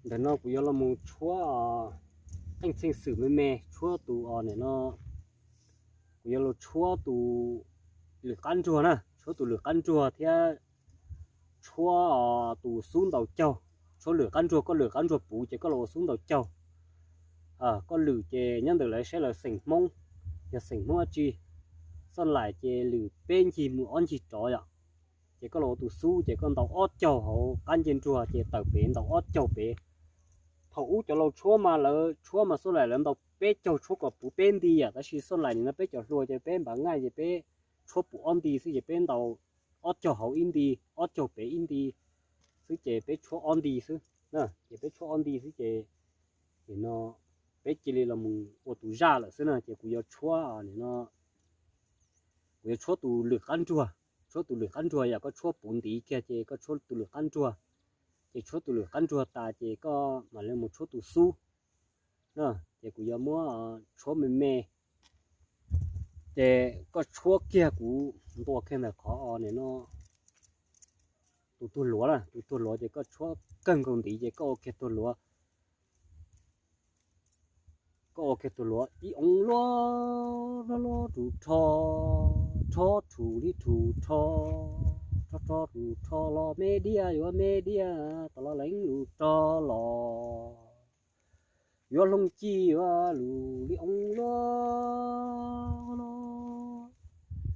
Ntawm no kuv yuav los mus tshuab qeej txheej xwm me me, tshuab tus os nim no, kuv yuav los tshuab tus lwm qab ntsuag na, tshuab tus lwm qab ntsuag thiab tshuab tus xub ntaus caug. Tshuab lwm qab ntsuag, koj lwm qab ntsuag puv ces koj los ua xub ntaus caug. Koj lwm ces nyob ntawm lawv saib lawv xeem Hmoob, yog xeem Hmoob dab tsi. Xoj lais ces lwm peb ncig mus ob ncig rov yom, ces koj los ua tus xub ces koj ntaus ob caug hauv qab ncej ntsuag ces tawm pem ntaus ob caug pem. Thaum ub cov laus tshuab mas lawv tshuab mas xoj lais lawv ntaus peb caug tshuab kom puv peb nti yom, tab sis xoj lais nim no peb cov hluas ces peb npav nqaij ces peb tshuab puv ob nti xwb ces peb ntaus ob caug hauv ib nti, ob caug pem ib nti xwb ces peb tshuab ob nti xwb. Ces peb tshuab ob nti xwb ces nim no peb cia li los mus ua tus zaj lawm xwb na. Ces kuv yuav tshuab nim no, kuv yuav tshuab tus lwm qab ntsuag. Tshuab tus lwm qab ntsuag yom, koj tshuab puv ntiv kiag ces koj tshuab tus lwm qab ntsuag. Ces tshuab tus lwm qab ntsuag tas ces koj mam li mus tshuab tus xub. Ces kuv yuav muab tshuab me me, ces koj tshuab kiag kuv ntua kiag ntawm qhov nim no tus tuag luav na, tus tuag luav ces koj tshuab kawg nkaus ntiv ces koj ua kiag tuag luav. Koj ua kiag tuag luav ib oo luaj, luaj luaj rus rho, rho rus li rus rho, rho rho rus rho los me diaj yuav me diaj, tom los leev lus rog los yuav hlooj cij yuav lus li oo luaj,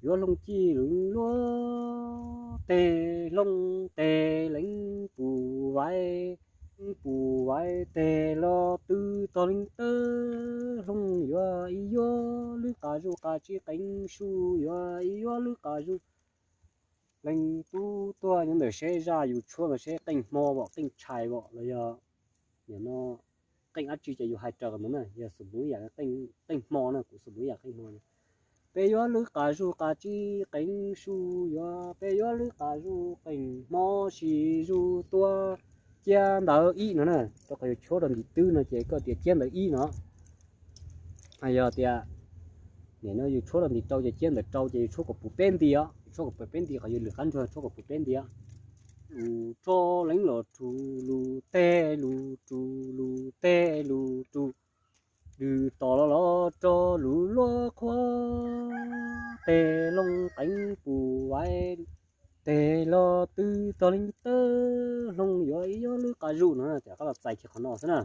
yuav hlooj cij lus luaj, teg hlooj teg leev pus vaiv, pus vaiv teg los twb tog leej tawb, hlooj yuav ib yuav lwb qas zuj qas tsi qeev su yuav ib yuav lwb qas zuj. Leej tub tuag nyob ntawm seb zaj yus tshuab ntawd seb qeej hmo vom qeej tshais vom los yog nim no qeej dab tsi ces yus hais raws mus na, yog xus mus ib yam qeej hmo na, kuv xus mus ib yam qeej hmo. Peb yuav lwb qas zuj qas tsi qeev su yuav, peb yuav lwb qas zuj qeej hmo sis zuj tuaj ciab ntawv ib no na. Rau qhov yus tshuab rau ntiv twb no ces koj tias ciab ntawv ib no. Yog tias nim no yus tshuab rau ntiv rau ces ciab ntawv rau ces yus tshuab kom puv peb nti os, yus tshuab kom puv peb nti, qhov yus lwm qab ntsuag tshuab kom puv peb nti os. Lus rog leev los rus lus teg lus rus lus teg lus rus, lwm tos los los rog lus luaj qhuav, teg hlooj qeev pus vaiv, teg los twb tog leej tawb, hlooj yuav ib yuav lwb qas zuj no. Ces koj los txais kiag qhov no xwb na.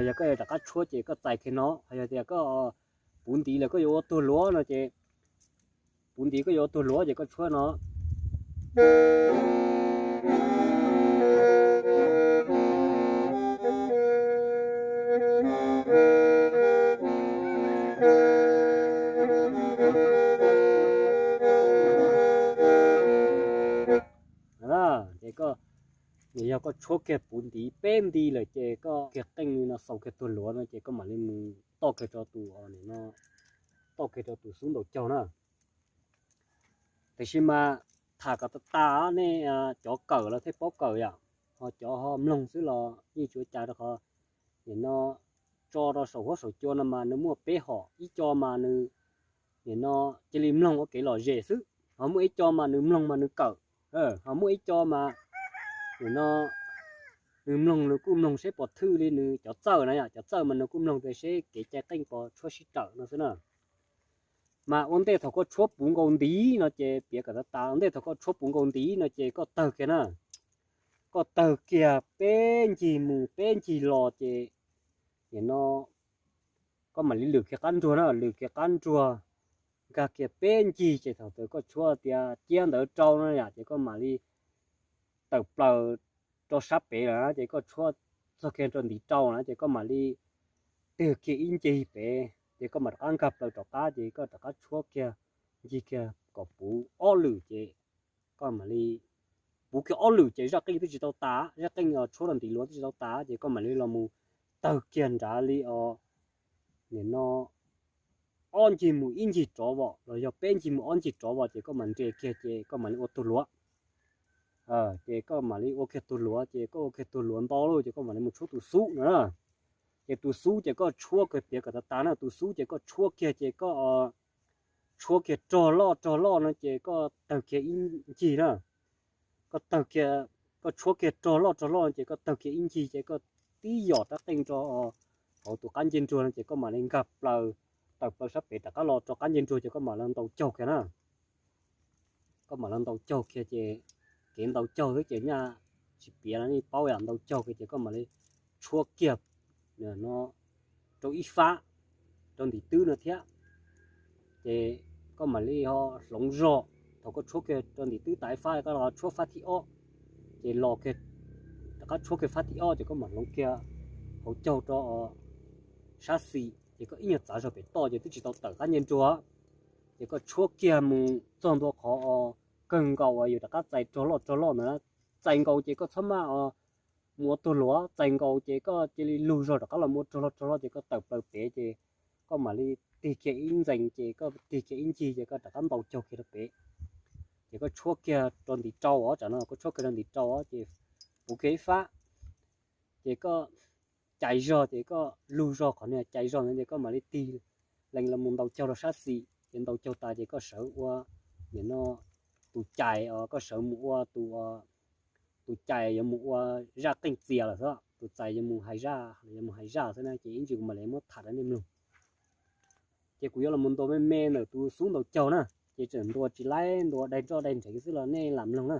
Yog koj yuav rov qab tshuab ces koj txais kiag no, ho yog tias koj puv ntiv lawm koj yuav ua tuag luav no ces, puv ntiv koj yuav ua tuag luav ces koj tshuab no. Ces koj, yog koj tshuab kiag puv ntiv peb nti lawm ces koj kiag qeej li no xaus kiag tuag luav no ces koj mam li mus toj kiag rau tus, toj kiag rau tus xub ntaus caug na. Tiam sis mas tham kom tas tas nej cov kawm los thiaj paub kawm yom, ho cov ho mloog xwb los yeej tsis ua cas rau qhov nim no tso rau saum huab saum cua no mas nws muaj peb hom, ib co mas nws nim no cia li mloog ua kev lom zem xwb, ho muaj ib co mas nws mloog mas nws kawm, ho muaj ib co mas nim no nws mloog nws kuj mloog seb pom thwj li nws cov txawj na yom, cov txawj mas nws kuj mloog tias seb kev cai qeej pos tshuab sib raws no xwb na. Mas ua ntej thaum koj tshuab puv nkaus ntiv no ces piav kom tas tas, ua ntej thaum koj tshuab puv nkaus ntiv no ces koj tawg kiag na, koj tawg kiag peb ncig mus peb ncig los ces nim no koj mam li lwm kiag qab ntsuag na, lwm kiag qab ntsuag, nkag kiag peb ncig ces thaum twg koj tshuab tias ciab ntawd rau no yom, ces koj mam li tawm plaws rau sab pem lawm na, ces koj tshuab txog kiag rau ntiv rau na, ces koj mam li twg kiag ib ncig pem, ces koj mam rov qab nkag plaws rov qab, ces koj rov qab tshuab kiag ncig kiag kom puv ob lwm, ces koj mam li puv kiag ob lwm ces zaj qeej twb tsis tau tas, zaj qeej tshuab rau ntiv luav twb tsis tau tas, ces koj mam li los mus tawg kiag nrad li os, nim no ob ncig mus ib ncig rov vom los yog peb ncig mus ob ncig rov vom, ces koj mam nres kiag ces koj mam li ua tug luav. Ces koj mam li ua kiag tug luav, ces koj ua kiag tug luav ntau lawm ces koj mam li mus tshuab tus xub no na. Ces tus xub ces koj tshuab kiag piav kom tas tas na, tus xub ces koj tshuab kiag ces koj tshuab kiag rog loj rog loj no ces koj tawg kiag ib ncig na. Koj tawg kiag, koj tshuab kiag rog loj rog loj no ces koj tawg kiag ib ncig ces koj tib yom rab qeej rau hauv tus qab ncej nruag no ces koj mam li nkag plaws, tawm plaws sab pem rov qab los rau qab ncej nruag ces koj mam li ntaus caug kiag na. Koj mam li ntaus caug kiag ces kev ntaus caug xwb ces nyaj tsis piav los nej paub yam ntaus caug kiag ces koj mam li tshuab kiag no rau ib fab rau ntiv twb no thiab. Ces koj mam li ho hloov zog, thaum koj tshuab kiag rau ntiv twb tas ib fab koj los tshuab fab thib ob, ces los kiag rov qab tshuab kiag fab thib ob ces koj mam hloov kiag hauv caug rau sab xis ces koj ib nyuag txav zog pem toj ces twb tsis tau tawm qab ncej nruag, ces koj tshuab kiag mus txog ntua qhov kawg nkaus uas yus rov qab txais rog loj rog loj ntawd na. Txais nkaus ces koj txhob maj mus ua tug luav, txais nkaus ces koj cia li lug zog rov qab los mus ua rog loj rog loj ces koj tawm plaws pem ces koj mam li tig kiag ib ntxees ces koj tig kiag ib ncig ces koj rov qab ntaus caug kiag rau pem. Ces koj tshuab kiag rau ntiv rau os, tsam no koj tshuab kiag rau ntiv rau os ces puv kiag ib fab, ces koj cais zog ces koj lug zog qhov niag cais zog ntawd ces koj mam li tig lees los mus ntaus caug rau sab xis ces ntaus caug tas ces koj sawv ua nim no tus cais os, koj sawv mus ua tus, tus cais yuav mus ua zaj qeej txias lawm xwb, tus txais yuav mus hais zaj, yuav mus hais zaj xwb na, ces ib ntsis kuv mam li muab tham rau nej mloog. Ces kuv yuav los mus ntuas me me ntawm tus xub ntaus caug na, ces tseem ntuas tsis laib, ntuas daig nroj daig nrheev xwb los nej lam mloog na.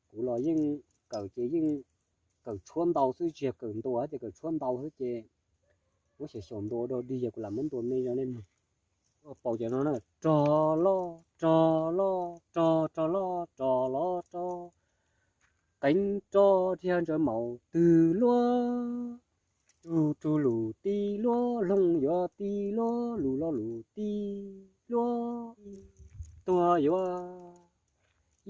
Kuv los yeej kawm ces yeej kawm tshuab ntau xwb, tsis yog kawm ntuas ces kawm tshuab ntau xwb ces muab xyaum xyaum ntuas dog dig, yog kuv lam muab ntuas me rau nej mloog. Paus cov no na: Rog loj rog loj rog rog loj rog loj rog, qeev roj dhia ntsawv maum twg luaj, tug tug lus tib luaj, hloov yuav tib luaj, lus los lus tib luaj, tuag yuav.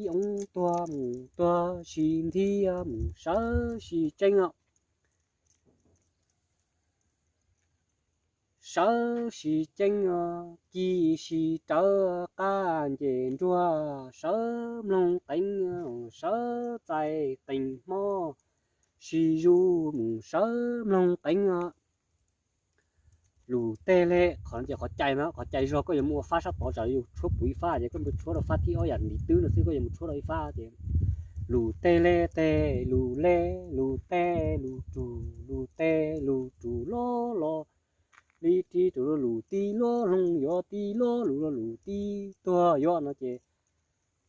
Ib oob tuag mus tuag sis nthia mus sawv sis tseeb os. Sawv sis ceeb os, ci sis rawv qab nces nruag, sawv mloog qeev, sawv txais qees hmob, sis zuj zus sawv mloog qeev os. Lus teg le, qhov no ces qhov cais no, qhov cais zog koj yuav mus ua fab sab tod, tsam yus tshuab puv ib fab ces koj mus tshuab rau fab thib ob yam ntiv twb no xwb, koj yuav mus tshuab rau ib fab ces lus teg le teg, lus le, lus teg lus rug, lus teg lus rug loj los li ris rug, lus tib luaj hloov yuav tib luaj, lus los lus tib tuag yuav no ces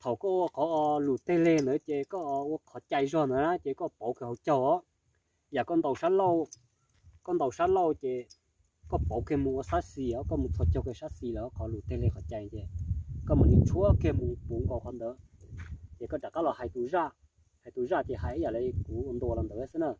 thaum koj ua qhov lus teg le ntawd ces koj ua qhov cais zog ntawd na ces koj pauv kiag hauv caug os. Yam koj ntaus sab lauj, koj ntaus sab lauj ces koj pauv kiag mus ua sab xis os, koj mus txhos caug kiag sab xis lawm qhov lus teg le qhov cais ces koj mam li tshuab kiag mus puv nkaus qhov ntawd ces koj rov qab los hais tus zaj. Hais tus zaj ces hais ib yam li kuv ua ntuas los ntawd xwb na.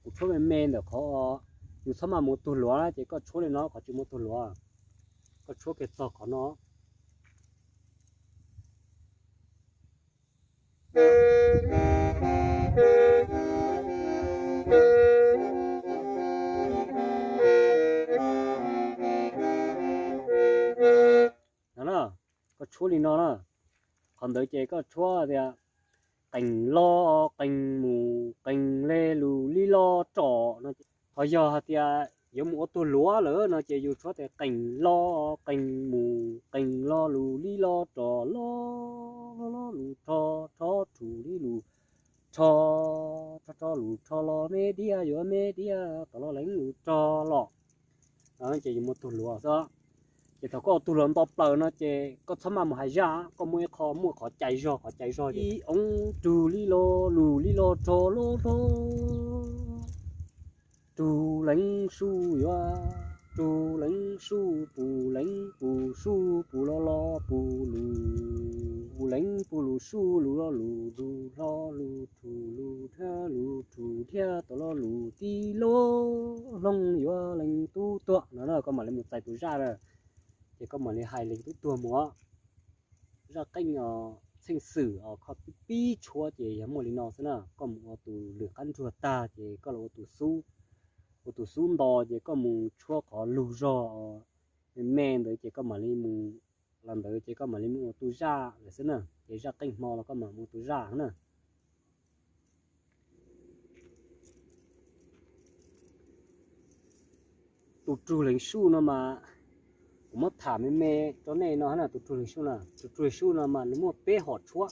Kuv tshuab me me ntawm qhov yus txhob maj mus ua tug luav, ces koj tshuab li no, qhov tsis muaj tug luav, koj tshuab kiag txog qhov no. No na, koj tshuab li no na. Qhov ntawd ces koj tshuab tias qees los qees mus qees le lus li los rov no. Ho yog hais tias yuav mus ua tug luav lawm no ces yus tshuab tias qees los qees mus qees lo lus li los rov, lo, lo, lo lus rho, rho rhus li lus rho, rho, rho lus rho los me diav yuav me diav tom los leev lus rog los. Ces yus muaj tug luav xwb. Ces thaum koj ua tug luav nto plaws no ces koj txhob maj mus hais zaj, koj muaj ib qho muaj qhov cai zog, qhov cai zog ces ib oob rug li lo lus li los rog los rog, rug leev suj yuav, rug leev suj pus leev pus suj pus lo lo pus lus, pus leev pus lus suj lus lo lus lus hlo lus rhus lus dhia lus rhus dhia tom lo lus tib lub hloov yuav leej tub tuag no na. Koj mam li mus txais tus zaj na, ces koj mam li hais leej tub tuag mus. Zaj qeej os, txheej xwm os, kho pib pib tshuab ces yog muaj li no xwb na. Koj mus ua tus lwm qab ntsuag tag ces koj los ua tus xub, ua tus xub nto ces koj mus tshuab qhov lug zog me me ntawd ces koj mam li mus, los ntawd ces koj mam li mus ua tus zaj lawm xwb na. Ces zaj qeej hmo los koj mam mus ua tus zaj na. Tus rug leev suj no mas kuv muab tham me me rau nej no na. Tus rug leev suj no, tus rug leev suj no mas nws muaj peb hom tshuab.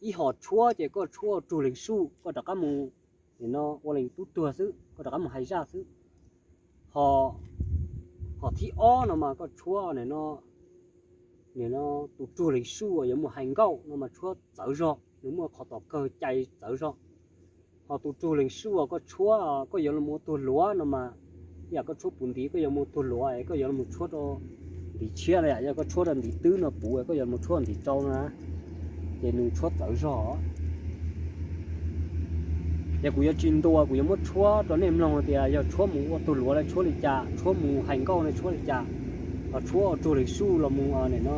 Ib hom tshuab ces koj tshuab ua rug leev suj koj rov qab mus, nim no ua leej tub tuag xwb, koj rov qab mus hais zaj xwb. Ho, hom thib ob no mas koj tshuab nim no, nim no tus rug leev suj yuav mus hais nkauj no mas tshuab txawv zog, nws muaj qhov tom kawg cai txawv zog. Ho tus rug leev suj koj tshuab, koj yuav los mus ua tug luav no mas, yam koj tshuab pus ntiv koj yuav mus ua tug luav es koj yuav los tshuab rau ntiv tshiab no, yam yog koj tshuab rau ntiv twb no puv koj yuav los tshuab ntiv rau no, ces nws tshuab txawv zog. Ces kuv yuav tsis ntuas, kuv yuav muab tshuab rau nej mloog tias yog tshuab mus ua tug luav los tshuab li cas, tshuab mus hais nkauj no tshuab li cas, ho tshuab ua rug leev suj los mus nim no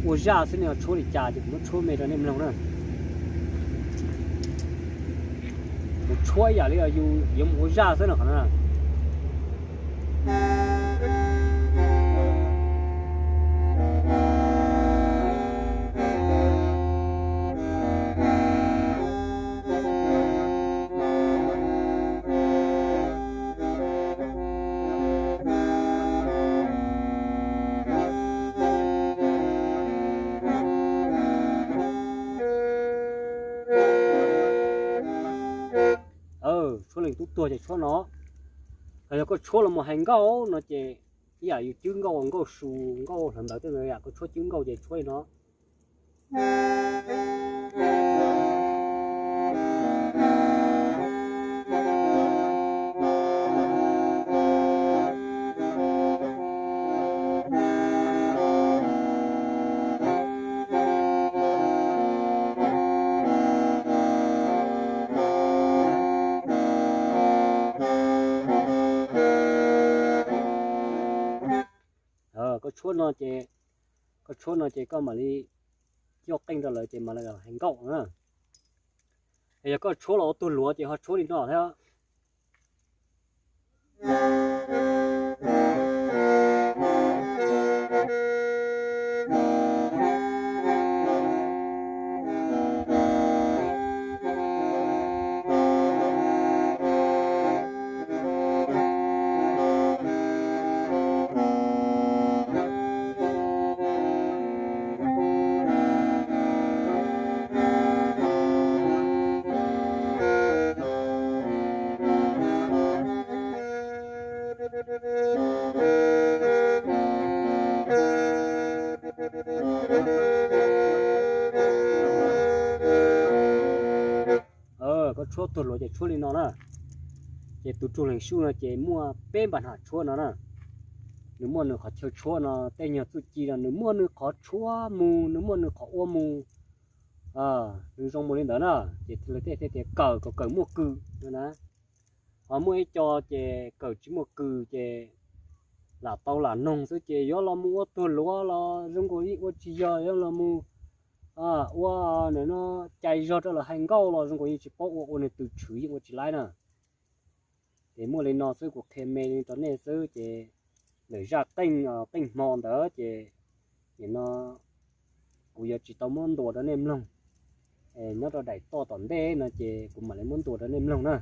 ua zaj xwb no tshuab li cas, ces kuv muab tshuab me rau nej mloog na. Kuv tshuab ib yam li yus yuav mus ua zaj xwb no qhov no. Tshuab leej tub tuag ces tshuab no. Ho yog koj tshuab los mus hais nkauj no ces ib yam yus cwb nkauj, nkauj su, nkauj hluav ntawd tej ntawd, yam koj tshuab cwb nkauj ces tshuab li no. Koj tshuab no ces, koj tshuab no ces koj mam li coj qeej rau lawv ces mam li hais nkauj na. Yog koj tshuab los ua tug luav ces ho tshuab li no thiab. tshuab tuag luav ces tshuab li no na. Ces tus rug leeg sub no ces muaj peb npab nam tshuab no na. Nws muaj nws qhov chaw tshuab no, tej nyuag txuj ci no nws muaj nws qhov tshuab mus, nws muaj nws qhov ua mus. Nws zoo mus li ntawd na. Ces thiaj li tej tias kawm kom kawm muaj kws no na. Ho muaj ib co ces kawm tsis muaj kws ces lam tau lam noog xwb ces yuav los mus ua tuag luav los zoo nkaus yeej ua tsis yog, yuav los mus ua no cai zog rau lawv hais nkauj los zoo nkaus yeej tsis paub ua, ua nws tus tshwm yeej ua tsis laib na. Ces muaj li no xwb, kuv qhia me li rau nej xwb ces lwm zaj qeej, qeej hmo ntawd ces nim no kuv yuav tsis tau muab ntuas rau nej mloog. Nyob rau daim toj tom ntej no ces kuv mam li muab ntuas rau nej mloog na.